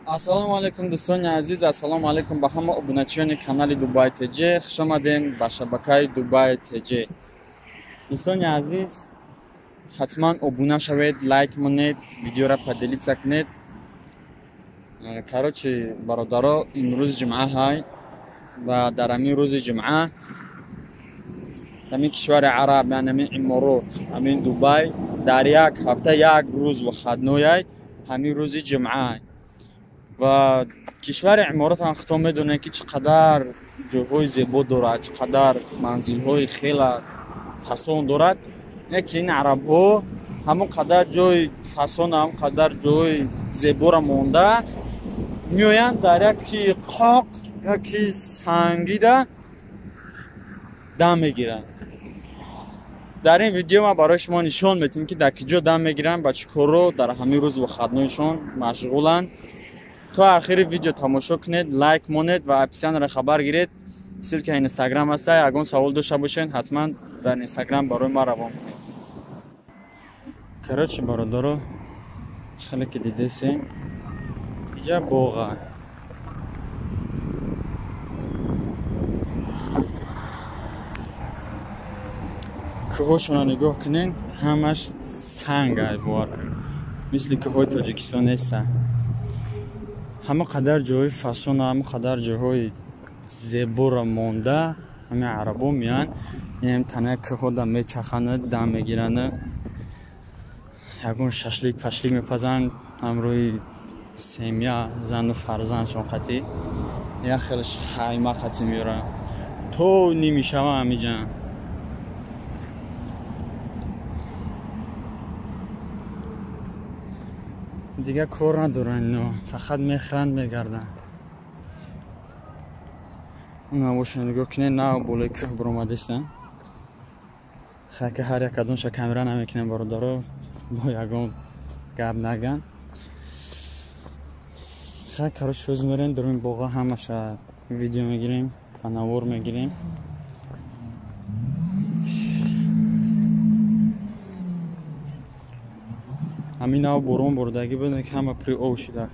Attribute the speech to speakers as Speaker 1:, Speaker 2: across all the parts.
Speaker 1: Ассалому алайкум дӯстони азиз, ассалому алайкум ба ҳама обуначиёни канали Дубай ТЖ. Хуш омадем ба шабакаи Дубай ТЖ. Дӯстони азиз, ҳатман обуна шавед, лайк монед, видеоро поделиться кунед. Короче, бародаро, имрӯз ҷумъа ҳай ва дар ҳамин рӯзи ҷумъа ҳамин кишвари араб, яъне ҳамин Иморот, ҳамин Дубай дар як ҳафта як рӯз выходной, ҳамин рӯзи ҷумъа. Ва кишвари Иморот ҳам худтон медонед, ки чӣ қадар ҷойҳои зебо дорад, чӣ қадар манзилҳои хела фасон дорад. Лекин ин арабҳо ҳамон қадар ҷои фасон, ҳамон қадар ҷои зеборо монда меоянд дар яки қоқ, яки сангида дам мегиранд. Дар ин видео ман барои шумо нишон медиҳам, ки дар ки ҷо дам мегиранд, ба чӣ корро дар ҳамин рӯз выходной шон машғуланд. То охири видео тамошо кунед, лайк монед ва описание ро хабар гиред. Ссылка Инстаграм аст. Ягон савол дошта бошед, ҳатман дар Инстаграм барои ман равон кунед. Короче, бародаро, чӣ хеле ки дидесем, иҷа боға. Кӯҳошонро нигоҳ кунед, ҳамаш санг ай, бовар кунед, мисли кӯҳҳои Тоҷикистон неста. Ҳама қадар ҷои фасон, ҳама қадар ҷойҳои зеборо монда, ҳамин арабо меянд, инам танаи кӯҳҳо да мечаханд, дам мегиранд, ягон шашлик пашлик мепазанд ҳамроҳи семья, зану фарзандшон қатӣ, як хел хайма қатӣ меёранд, то нимишава ҳамиҷа. Дигар кор надоранд ино, фақат мехӯранд, мегарданд. Навошо нигоҳ кунед, нав болои кӯҳ баромадестанд. Хайка ҳар як кадомша камера намекунем, бародаро, бо ягон гап наган. Хай, короче, рӯз мерем дарун боға, ҳамаша видео мегирем, ба навор мегирем. Ҳамин нав борон бордагӣ буд, ки ҳама приов шида,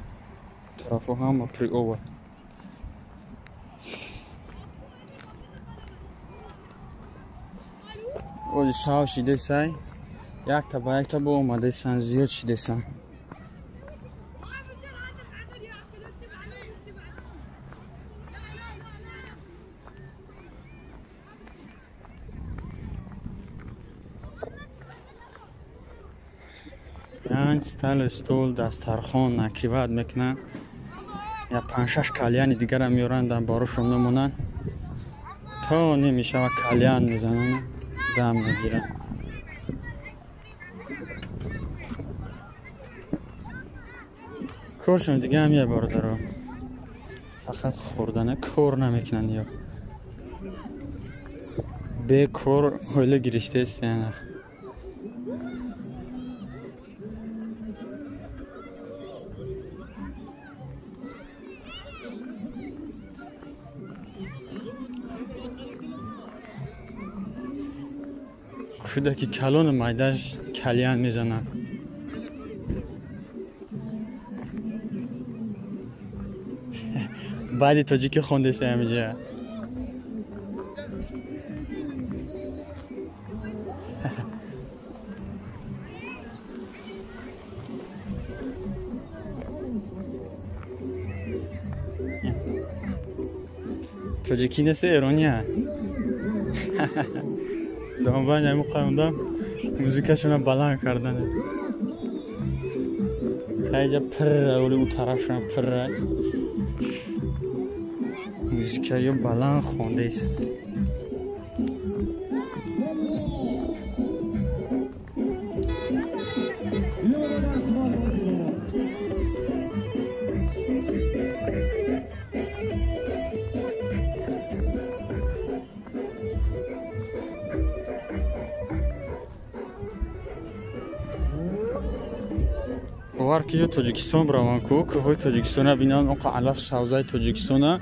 Speaker 1: тарафҳо ҳама приова. Ози шав шидесай, якта ба якта бо омадесан, зиёд шидесан. Панҷ стал, стол, дастархон накриват мекунанд, я панҷ-шаш кальяни дигара меоранд, дар барошон мемонанд, то немешава кальян мезананд, дам мегиранд. Коршон дига ҳам я, бародаро, фақат хӯрдана, кор намекунанд, ё бекор оила гирифтаистанд. Кӯдаки калону майдаш кальян мезанад. Баъди тоҷикӣ хондеса ҳамиҷа. Тоҷикӣ нест, эрония. Домбани ҳамин қавмда музикашона баланд кардан. Хайҷа пирра, оли у тарафшона пирра. Музикаё баланд хондаист. Бовар ки ё Тоҷикистон бираванд, ку кӯҳҳои Тоҷикистона бинанд, оқа алаф савзаи Тоҷикистона,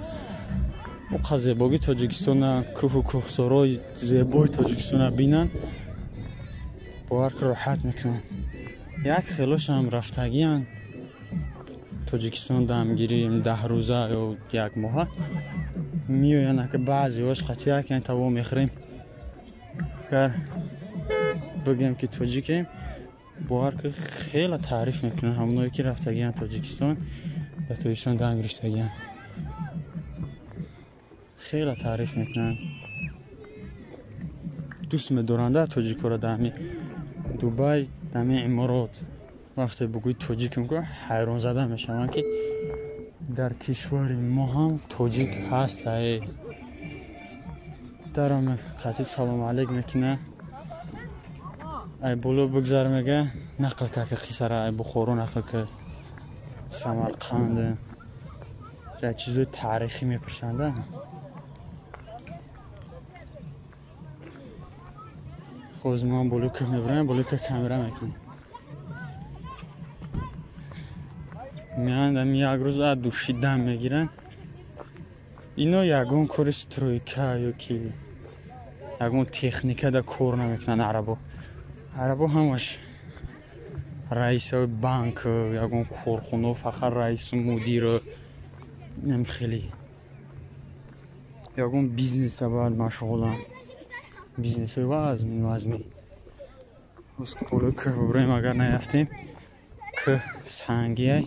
Speaker 1: оқа зебогии Тоҷикистона, кӯҳу кӯҳсорои зебои Тоҷикистона бинанд, бовар ки роҳат мекунанд. Як хелошам рафтагианд. Тоҷикистон дамгирӣ 10 рӯза ё як моҳа меоянд, ака баъзеҳош қатъи якян таво мехӯрем. Агар бигӯем ки тоҷикем, бовар ки хеле таъриф мекунанд ҳамоное ки рафтагиянд Тоҷикистон, дар Тоҷикистон дам гирифтагиянд, хеле таъриф мекунанд, дӯст медоранда тоҷикоро дар ҳами Дубай, дар ҳами Иморот. Вақте бигӯи тоҷикем, ҳайронзада мешаванд ки дар кишвари мо ҳам тоҷик ҳаст. Дарам қатъи салому алейк мекунад, ай боло бигзар мега, нақл кард ки қиссара, ай Бухоро нақл кард, Самарқанд, як чизои таърихӣ мепурсанда. Хоз ман боло кӯҳ мебарам, боло кӯҳ камера мекунем. Меоянд ами як рӯз аз души дам мегиранд. Ино ягон кори стройка ё ки ягон техника да кор намекунанд арабо. Арабо ҳамаш раисои банк, ягон корхоно, фақат раису мудир, инам хеле ягон бизнеса бояд машғуланд, бизнесҳои вазмин вазмин. Боз болои кӯҳ бибурем, агар нарафтем, кӯҳ сангиай.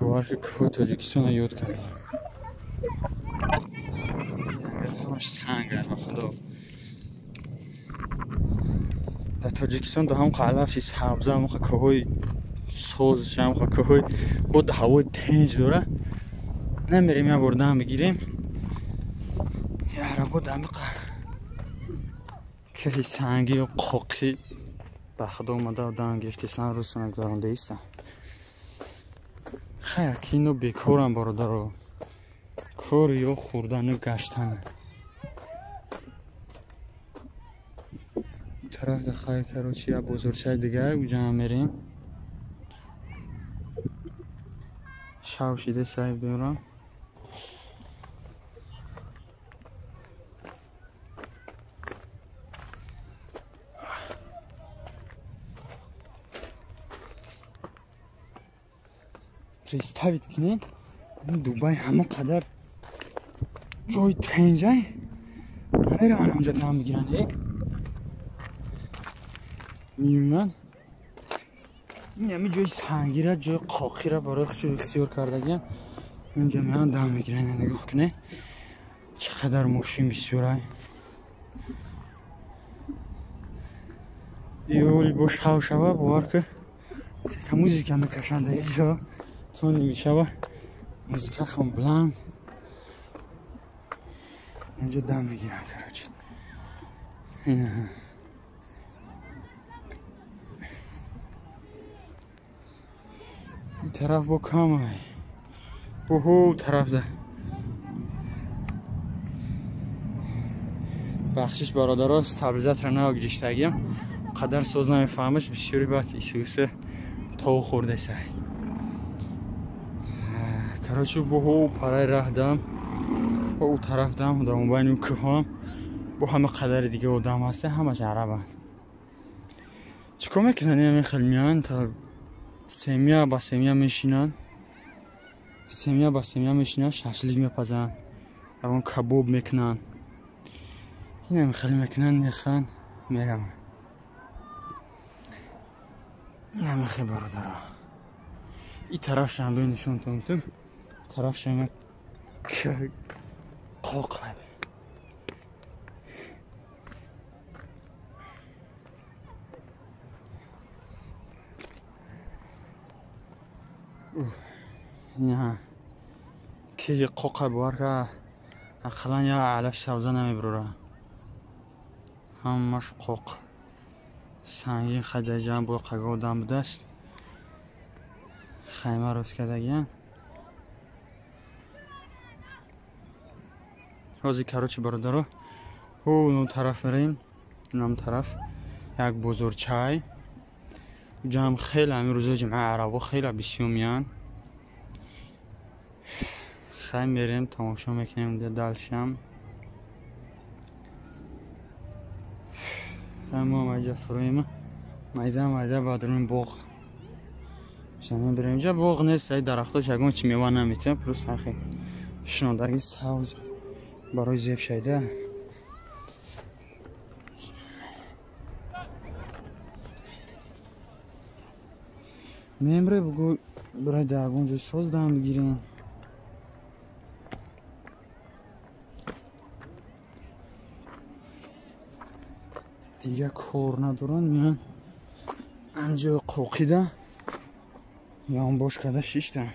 Speaker 1: Бовар ки кӯҳҳои Тоҷикистонро ёд кардем. Ҳамаш санг аст, ба худо. Дар Тоҷикистон ҳам алафи сабза, ҳам кӯҳҳои соз, ҳам кӯҳҳои бо ҳавои тинҷ дора. Намерем як бор дам бигирем. Арабо дамиқа кӯҳи сангию қоқӣ ба худо омада дам гирифтесан, рӯзона гузарондаистам. Хай, ки ино бекорам бародаро, кор ё хӯрдану гаштан. Тараф да хай, короче, як бозорчаи дига уҷа мерем. Шав шида сайб дорам. Представить кунем, Дубай ҳама қадар ҷои тинҷай, мераванд онҷа дам бигиранд, меоянд ин ҳами ҷои сангира, ҷои қоқира барои худшо ихтиёр кардагиям, инҷа меоянд дам мегиранд. Нигоҳ кунед чӣ қадар мошин бисёрай. Ёли бо шав шава, бовар ки сета музика мекашанд ҷо то нимишава, музикашон баланд, инҷо дам мегиранд. Короче, ин тараф бо камай, боҳо тараф да. Бахшиш бародаро, стабилизатора нав гириштагиям, қадар соз намефаҳмаш, бисёри баъд исусе тов хӯрдесай. Короче, боҳо параи раҳ дам, бо ӯ тараф дам, дар мобайни кӯҳам бо ҳама қадари дига одам ҳаста, ҳамаш арабанд. Чӣ кор мекунанд? Ин хел меоянд, та семья ба семья мешинанд, семья ба семья мешинанд, шашлик мепазанд, ягон кабоб мекунанд, инам хеле мекунанд, мехӯранд, мераванд. Инам хел бародаро. И тараф шанбе нишонтон тум, тараф шанбе қоқ. Ки қоқа бовар ка ақаллан як алаф сабза намебурора, ҳамаш қоқ сангин. Хадаҷам бо қага одам будааст, хайма рост кардагиян. Ҳозир короче бародаро, ҳу он тараф мерем, инам тараф як бозорчай. Уҷаам хеле ҳамин рӯзои ҷумъа арабо хеле бисёр меянд. Хай мерем, тамошо мекунем дальшам. Мо маҷа фуроем, майда майда ба даруни боғ Бизанем бирем. Инҷа боғ нест, ай дарахтош ягон чи мева наметиҳад, плюс ҳархел шинондаги савз барои зеб шайда. Мемре бугӯ бирай дар ягон ҷой соз дам бигирем. Дига кор надоранд, меян анҷо қоқида ёнбош карда шиштам.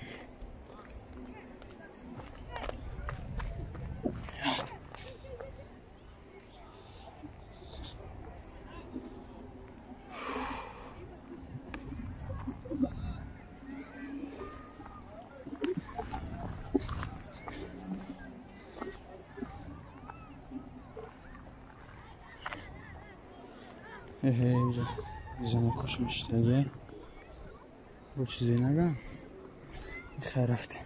Speaker 1: Занакош мешидаги бо чизе нагам. Хайр, рафтем.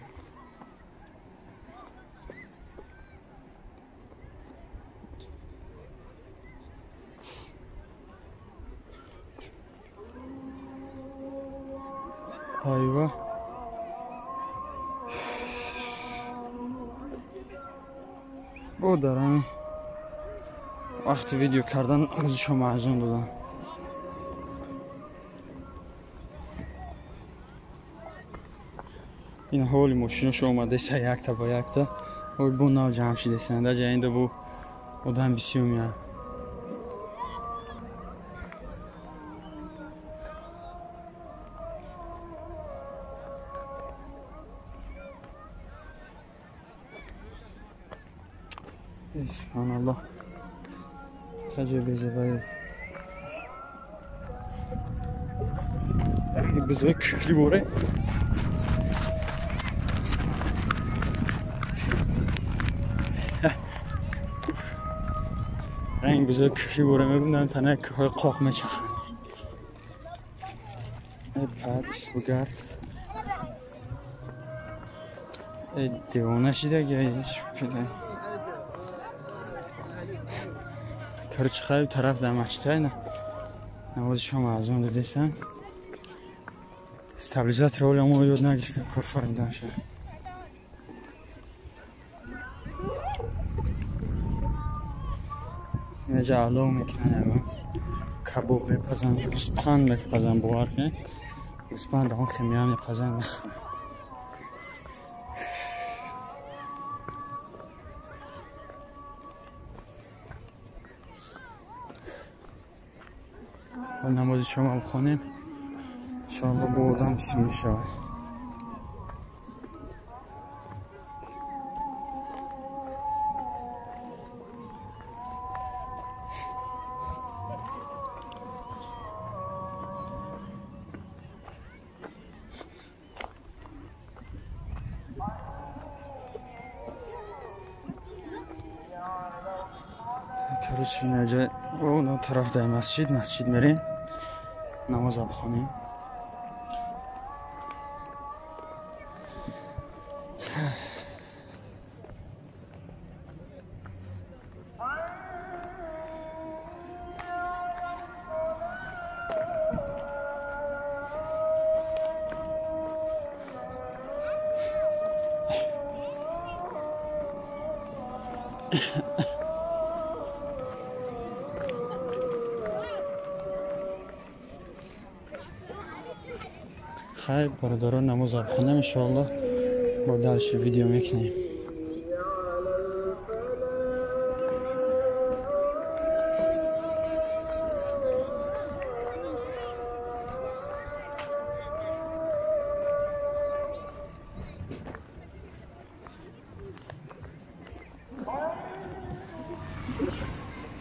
Speaker 1: Айва, бо дарами вақти видео кардан ӯзишо маъзун додам. Ин ҳоли мошиношо омадеса якта ба якта. Ой, бо нав ҷамъ шидесанд. Даҷа инда бо одам бисёр меяд. Субҳаналлоҳ, хаҷа безебае. Бузои кӯҳли боре. Ранг бузои кӯҳли боре мебинам, танаи кӯҳҳои қоқ мечаханд. Э пад бугард. Э девона шидаги, шукида. Короче, хайр, тараф дар масҷидай намози шом азон додесан. Стабилизатор оля мо ёд нагирифтем, кор фаридан шуд. Инаҷа алов мекунанд, ягон кабоб мепазанд, гӯспанд мепазанд, бовар кунед. Гӯспанд он химия мепазанд, мехӯранд. Намози шома бихонем, иншоалло бо одам бисёр мешавад. Короче, инаҷа он тараф дар масҷид мерем, намоза бихонем. Хайр, бародарон, намоза бихонем, иншоалло бо дальше видео мекунем.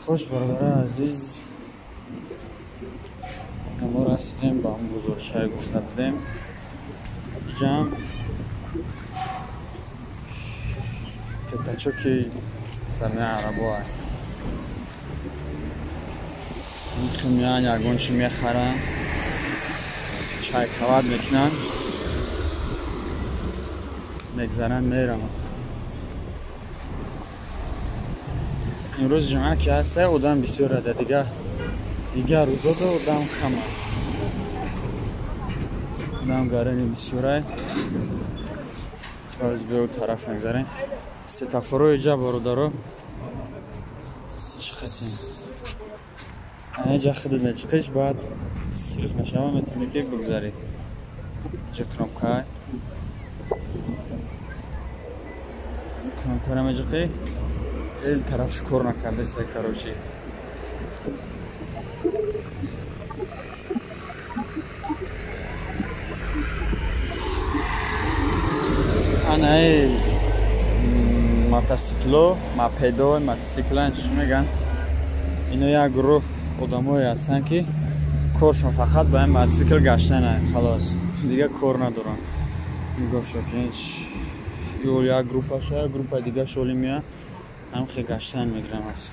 Speaker 1: Хуш, бародарони азиз, мо расидем ба он бозорчае гуфта будем. Ҷамъ пятачоки замини арабоа. Меян ягон чи мехаранд, чайкават мекунанд, мегзаранд, мераванд. Имрӯз ҷумъа ки ҳаста, одам бисёр ада, дигар рӯзода одам кама. Одам гарани бисёрай. Боз ба ӯ тараф мегзарем. Светофорҳои иҷа бародаро чӣ қатем? Аҷа худат мечиқиш, баъд сирх мешава, метавонӣ ки бигзарӣ. Иҷа кнопка. Кнопкара меҷиқӣ. Ин тарафш кор накардеса, короче. Анаи мотосикло, мопедо, мотосикло чӣ мегӯянд? Ино як гурӯҳ одамое ҳастанд, ки коршон фақат ба ин мотосикл гаштанае, халос. Дигар кор надоранд. Нигоҳ шо, ё як группаша, як группаи дигар шоли меяд, ҳам хе гаштан мегирам аст.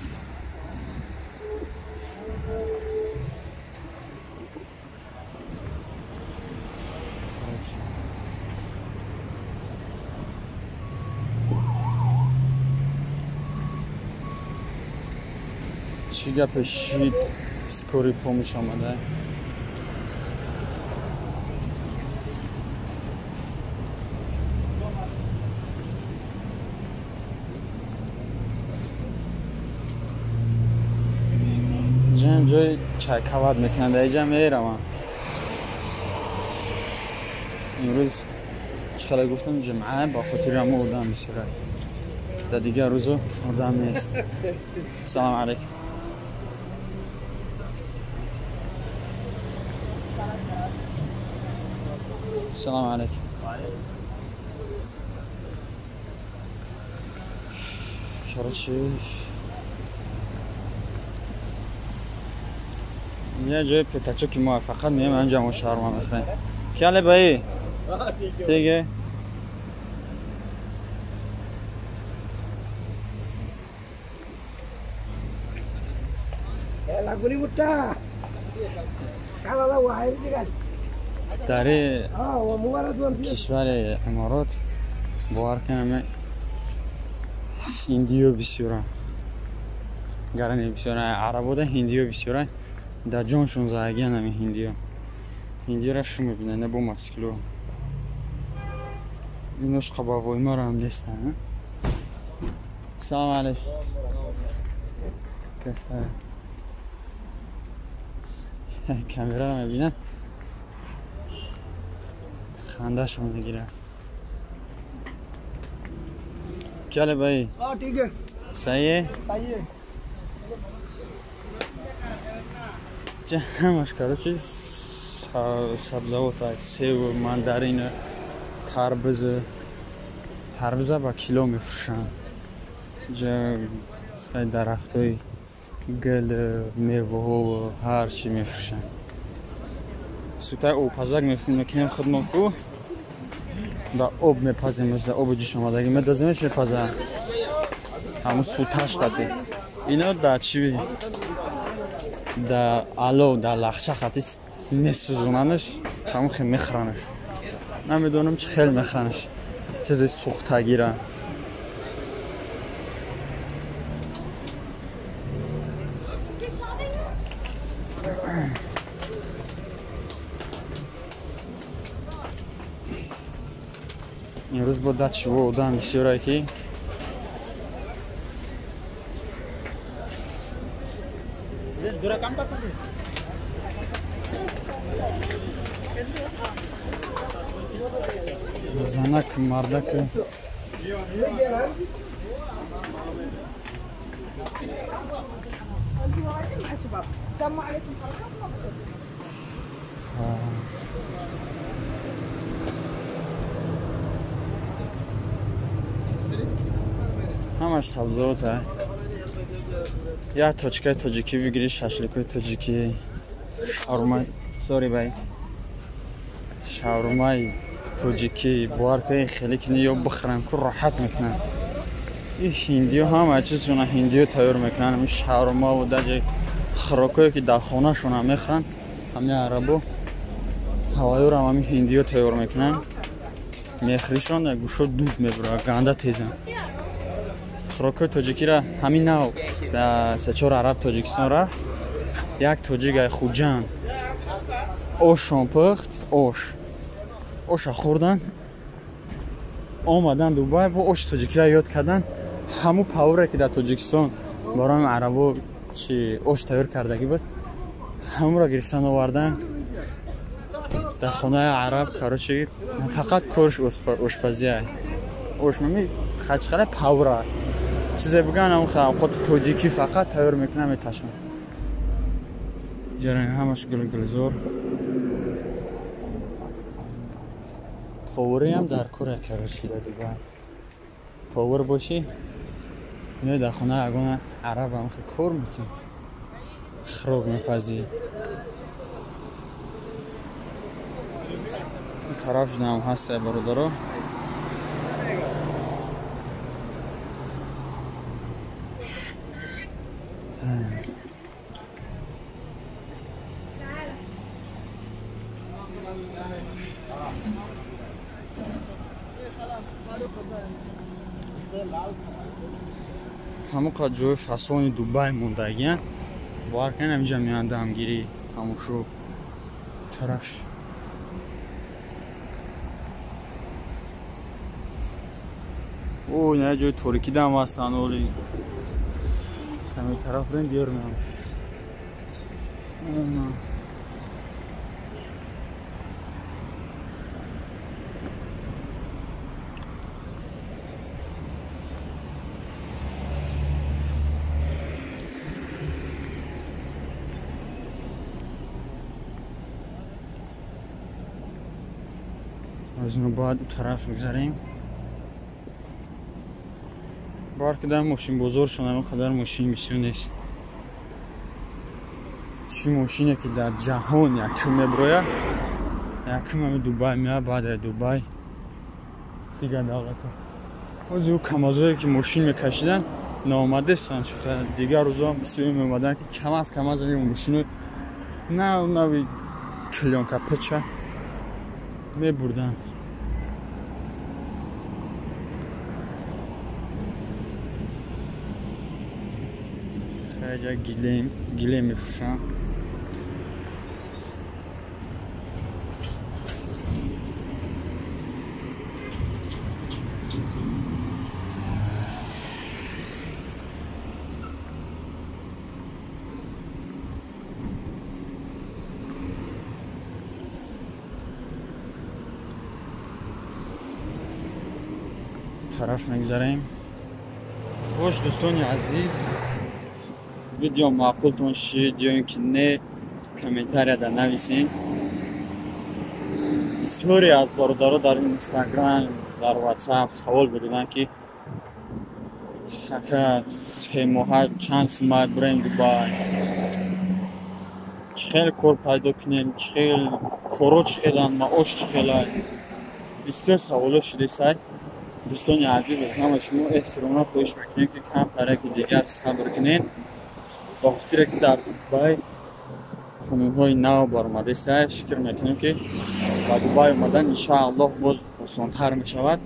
Speaker 1: Чӣ гапе шид, скорый помощь омада. Ҷан ҷои чайкават мекунанд, иҷа меравам. Имрӯз чӣ хеле гуфтам, ҷумъа, ба хотири ҳамо одам бисёр. Дар дигар рӯзо одам нест. Салом алайкум. Салом алайкум. Короче, я ҷои петачоки мо фақат меем анҷа мо шаурма мехӯрем. Кяле баи? Теге? Дар кишвари Аморот бовар кунам ҳиндиё бисёранд. Гарани бисёранд, арабода ҳиндиё бисёранд. Дар ҷоншон заагиян ҳамин ҳиндиё. Ҳиндиёра шу мебинанд, не бо мотосикло. Инош қабавоймаро ҳам нестанд. Салом алайкум. Камераро мебинанд, хандашон мегирад. क्या भाई?
Speaker 2: ठीक है,
Speaker 1: सही है,
Speaker 2: सही है।
Speaker 1: ҳамаш короче сабзавот, сев, мандарин, тарбуз. Тарбуза ба кило мефурӯшанд. Ҷа дарахтҳои гул, меваҳо, ҳар чӣ мефурӯшанд. Сутай обпазак мекунем худмо ку, да об мепаземш, да оби ҷӯш омадагӣ медоземш, мепазам. Ҳамун суташ қати. Ино да чӣ, да алов, да лахша қати месӯзонанаш, ҳамун хел мехӯранаш. Намедонам чӣ хел мехӯранаш. Чизи сӯхтагира. Имрӯз бо дачиво одам бисёре ки занак, мардак. Ҳамаш сабзавот. Як точкаи тоҷикӣ бигирӣ, шашликои тоҷикӣ, шаурма, сори бай, шаурмаи тоҷикӣ бовар кунед, хеле кини ё бихӯранд ку роҳат мекунанд. И ҳиндиё ҳама чизшона ҳиндиё тайёр мекунанд. Ҳамин шаурмаву даҷа хӯрокое ки дар хонашона мехӯранд, ҳамин арабо ҳавайёрам ҳамин ҳиндиё тайёр мекунанд. Мехӯришон гӯшо дуд мебурад, ганда тезанд. Хӯрокҳои тоҷикиро ҳамин нав дар сечор араб Тоҷикистон рафт. Як тоҷик ай Хуҷанд ошон пухт, ош. Оша хӯрдан, омадан Дубай, бо оши тоҷикиро ёд кардан. Ҳамун пауре ки дар Тоҷикистон барои арабо чи ош тайёр кардагӣ буд, ҳамонро гирифтан овардан дар хонаи араб. Короче, фақат корш ошпазия. Ош мами хачқара паура. Чизе биган ҳамон авқоти тоҷикӣ фақат тайёр мекунам, меташам. Ҷараён ҳамаш гулгулзор. Повариам дар кор, короче, дар Дубай. Повар бошӣ, не, дар хона ягона араб ҳам кор мекунӣ, хӯрок мепазӣ. Тараф шудам ҳаста, бародаро. Ҳамон қад ҷои фасони Дубай мондагиян, бовар кунед, ҳаминҷа меоянд дамгирӣ, тамошо. Тараф о ина ҷои торикӣ дам ҳастанд. Оли каме тараф рен дер меам. Аз ино бояд у тараф бигзарем. Бовар ки дар мошинбозоршон ҳамин қадар мошин бисёр нест. Чӣ мошине ки дар ҷаҳон якум меброяд, якум ҳами Дубай меояд, баъд аз Дубай дигар давлатҳо. Ҳозир ӯ камазое ки мошин мекашиданд наомадестанд, дигар рӯзоам бисёр меомаданд, ки камаз камаз ами мошино нав нави клёнка печа мебурданд. Хайҷа гилем, гилем мефурӯшам. Тараф мегзарем. Хош, дӯстони азиз, видео маъқултон шид ё ин ки не, комментарияда нависен. Бисёре аз бародаро дар Инстаграм, дар Ватсап савол медоданд, ки ака, 3 моҳа чанд сумай бирем Дубай, чӣ хел кор пайдо кунем, чӣ хел коро чӣ хеланд, маош чӣ хеланд. Бисёр саволо шудесай. Дӯстони азиз, аз ҳама шумо эҳтиромона хоҳиш мекунем, ки камтараки дигар сабр кунед, ба хотире ки дар Дубай қонунҳои нав баромадесай. Шукр мекунем, ки ба Дубай омадан иншааллоҳ боз осонтар мешавад.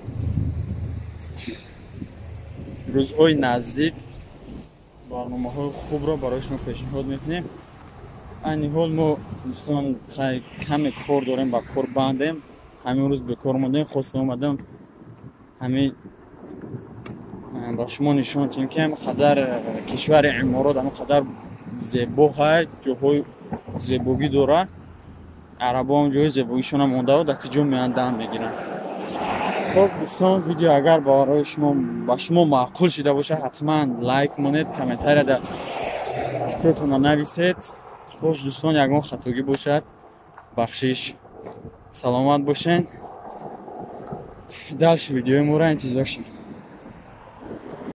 Speaker 1: Рӯзҳои наздик барномаҳои хубро барои шумо пешниҳод мекунем. Айни ҳол мо, дӯстон, каме кор дорем, ба кор бандем. Ҳамин рӯз бекор мондем, хостем омадам ҳамин ба шумо нишон диҳем, ки ҳамин қадар кишвари Иморот ҳамин қадар зебо ҳай, ҷоҳои зебогӣ дорад. Арабо ҳам ҷои зебогишона монда, дар куҷо меоянд дам мегиранд. Хоб, дӯстон, видео агар барои шумо ба шумо маъқул шида бошад, ҳатман лайк монед, комментарияда фикротонро нависед. Хуш, дӯстон, ягон хатогӣ бошад, бахшиш. Саломат бошед. Дальше видеои моро интизор шавед.